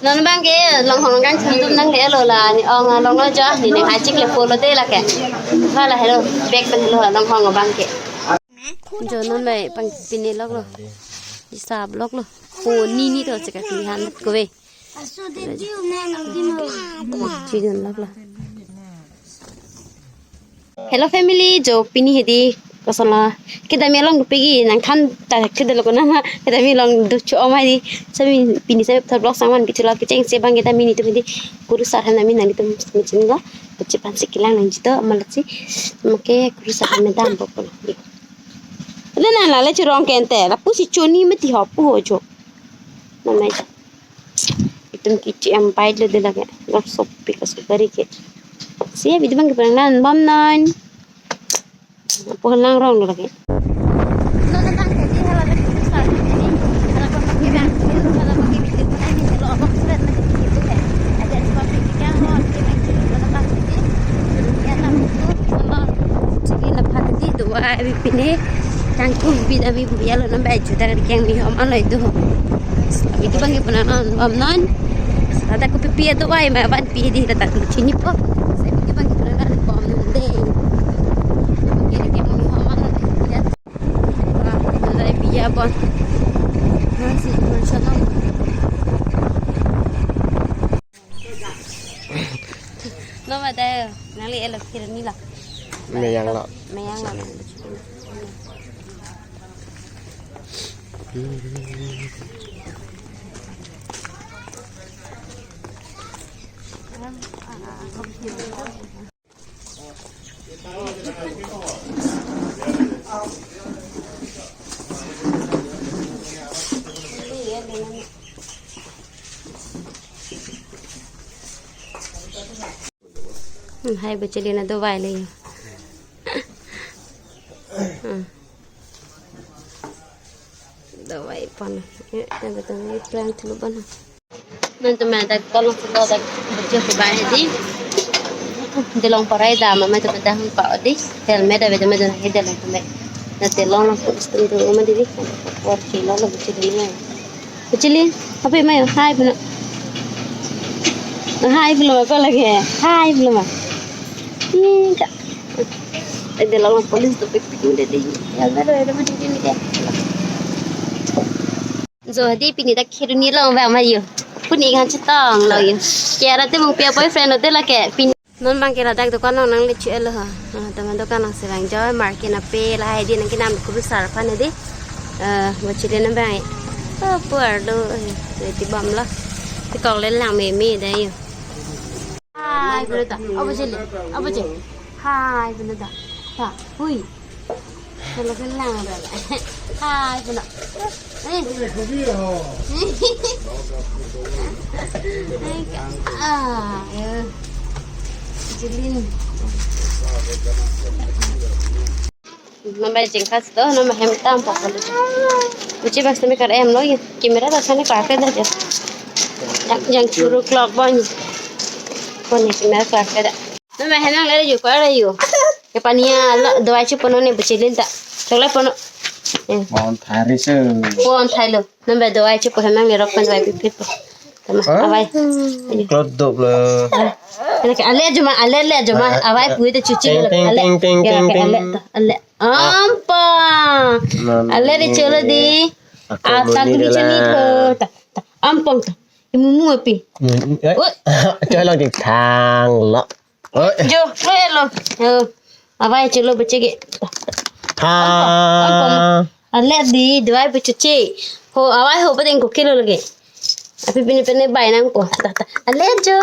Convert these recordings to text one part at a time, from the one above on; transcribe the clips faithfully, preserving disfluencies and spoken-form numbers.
Non abang ke longhong kangthum tum nang le lo la ni ong along lo jo ni ne hachik le polo de la ke. Hala helo bag pen helo longhong abang ke. Jo non bai pang pini lok lo. Isap lok lo. Po ni ni to chekak lihan ko ve. Aso de diu na no dimo. Chicken lok lo. Hello family, jo pini hedi kosonlo kedam along dupegi nangthan ta kedelo kona kedam along ducho om hedi. Sami pini sami thar vlog sangman bichilo kechengsi abang kedam nelitum hedi kurusar han ami nanglitum mechin lo. Buchi pansi kelang nangji to amalok si make kurusar han dam bok lo. Le nang la le churong kente lapusi choni mati ho pu ho jo. Namai. Itum kichi ampai lo de lake. Lok sopik asukari ke. Si ya bidi bang ke pernah nan bom nan. Apo lang rong lo lake. Chili naphan di dua abi pine kangkung bit ami buya lo nambai juta kang mi hom aloi do. Ami tu bang ke pernah non bom non. Ada ko pipi atu wai ma ban pi di kata tu chini po. Saya pi bang ke pernah non bom non de. Kiri kang mi hom aloi do. Wah, ada biya bon. Nasi mansha non. Mama da nangli elo kiri ni la. Meyang lo. Meyang lo. Hmm, hai bacheli na dawai le. Hmm. Dawai pon. Eh, ada tang plan thulu ban. Nanti mana tak tolong sudah tak kerja ke baik di. Delong parai da mama tu pada hum pa di. Helmet ada tu mana hede long tu mana. Na telong long tu sistem tu mana di. Por kilo lo bacheli na. Bacheli, apa mai? Hai puna. Hai belum apa lagi? Hai belum ah. Ih, kak. Eh, delong police tu pik pik udah di. Ya, baru ada mana di ni. Jo di pini dak khiruni long ba ma yo. Puni kan chetong lo yo. Kira te mung pia boyfriend lo de lake. Pini non bang ke ladak dukan long nang le chu elo ha. Ah, teman dukan long serang jo market na pe lahai di nang kinam kurusar aphan di. Eh, bacheli nang bang. Oh, puar lo. Eh, di bam lo. Di kong le lang me me da yo. Hai, Benita. Apa je le? Apa je? Hai, Benita. Ha, hui. Kalau kenang dah. Hai, Benita. Eh. Ah, ya. Jelin. Nama jengkas to, nama hem tam pakal. Uci bas temi kar em lo ya. Camera bas temi kar ke dah je. Yang, yang churu clock bon. Kone camera kar ke dah. Nama hem nang le ju kar le ju. Ke pania la dawai chu pono ne bacheli ta. Chokle pono. Eh. Bon thari se. Bon thai lo. Nambe dawai chepo hem nang lerok pen dawai pipit po. Tama, hah? Awai. Klot dop lo. Awai. Ana ke ale joma, ale le joma, ah, awai ah, pui te chuchi ting, lo. Ting, ale. Ting, ting, ya, ting, ke ting. Ale ta, ale. Ah. Ampa. Mami. Ale de cholo di. Ako ata muni kuni chuni dala. Tho. Ta, ta. Ampong ta. Imumu api. Hmm, eh. Oi. Cholong di thang lo. Oi. Jo, lo elo. Yo. Awai cholo bacheke. Ha. Ampong, ampong. Ale di dawai bachuche. Ho awai ho padeng ko kilo lagi. Api pini pene bai nang ko. Ta, ta. Ale jo.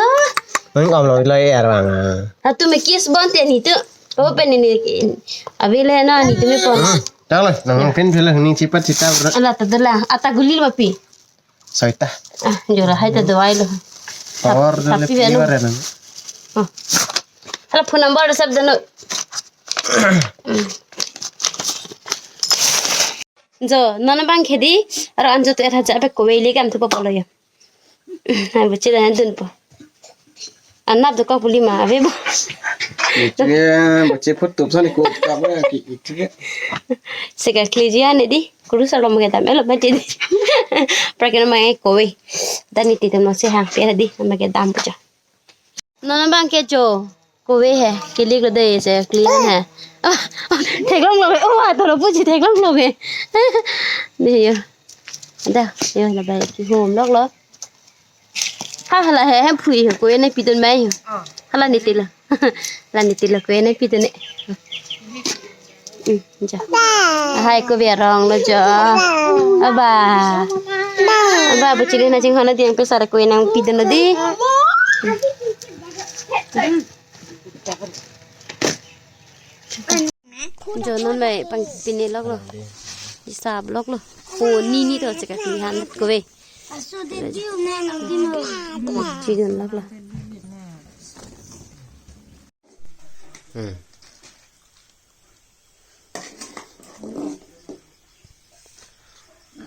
Nang om lo lo er bang. Atu me kiss bon te ni tu. Ho pene ni. Abi le na ni tu me pon. Hmm. Tang le, nang pin pele ni chipat chita bro. Ala ta dala. Ata guli lo pi. Soita. Ah, jora hai ta dawai lo. Power Tap-, dale tapi fever anu. Anu. Oh. Hala phone number sab dano. Jo, non abang khedi, aro anjo tu er haja be kowai le kam tu pa polo yo. Hai bacheli na dun po. Anap do ka puli ma, ave bo. Bacheli, bacheli phut tup sani ko, ka ba ki, ki, ki. Seka kliji ane di, kurusar lo mo kedam, elo bacheli di. Aphrang ke non abang ke kove. Hadak ne titum lo si hang pe hadi, non abang ke dam pu jo. Non abang ke jo. Kove he, kelik lo dei, je clean he. Ah, ah, theklong lo ve. Oh, ato lo puji theklong lo ve. Dei yo. Ada, yo, la bai kihom lok lo. Ha, hala he, hem phui he, kove nangpidun mai yo. Ah. Hala ne tilo. Hala ne tilo, kove nangpidun ne. Hmm, jo. Ahai, kove arong lo jo. Aba. Aba, bu chili nangchinghon dei, yang pesar kove nangpidun lo dei. Jo, non bai pangpine lok lo. Isap lok lo. Po nini to chekak lihan kove. Aso de diu nang dimo. Chidun lok lo. Hmm.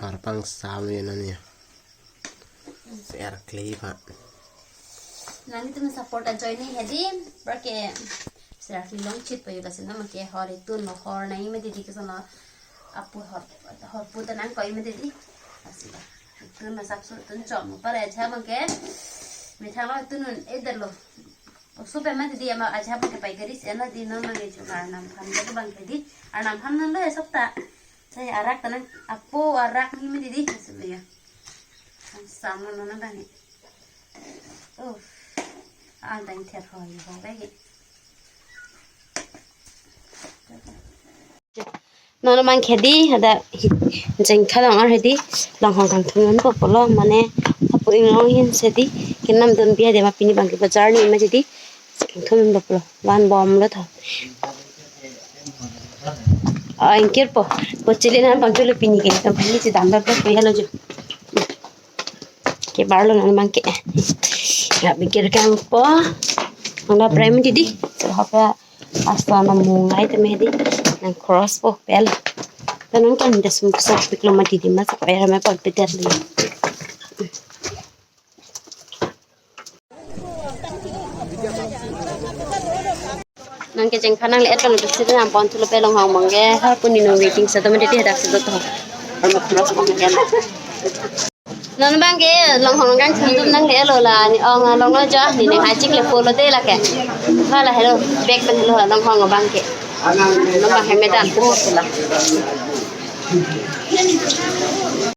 Har pangsam ye nani. Ser kli pa. Nanglitum support ajoine hedi, aphrang ke ser kli longchit po yo, basi non abang ke hor itun lo, hor nangji mati dei, kosonlo apu hor, hor pu ta nangkoi mati dei. Basi ba. Itun lo sapso itun chom, apar ajahak abang ke. Methang lo itun un-edetlo. Oso pe mati dei, ama ajahak abang ke paigari si ana dei, non abang ke chunga Arnam aphan ke abang ke dei. Arnam aphan non lo esok ta. Sai arak ta nang, apo arak nangji mati dei, asup ya. Ang sama non abang he. Oh. Ang tang ther ho ye ho bagi. Non abang ke dei, hadak hi, jengkha long ar hedi, longhong kangthum non po pulo, mane, apo inglong ahin si dei, kenam dun pi hedi ma pini abang ke bajar ni ma hedi, kangthum non po pulo, van bom lo tho. Ah, ingkir po. Bo chili nangpangthu lo pini ke. Kampani si dam dam po ya lo jo. Kebar lo non abang ke. Ya, bikir kang po. Anda prime dei dei. So, apa, asta na mungai te me dei. Nang cross po, pel. Ta non kan das muksa piklo mati dei, mas ko era me pon peter lo. Non ke jengkha nangle-et lo, besi nangpon thu lo pe longhong abang ke. Har puni no waiting sa to mati dei, hadak si to to. Armo cross abang ke. Non abang ke longhong kangthum nangle-et lo la, ne ong along lo jo, ne ne hachik le po lo dei la ke. Hala helo, bag pen lo longhong abang ke. Non abang ke medan po la.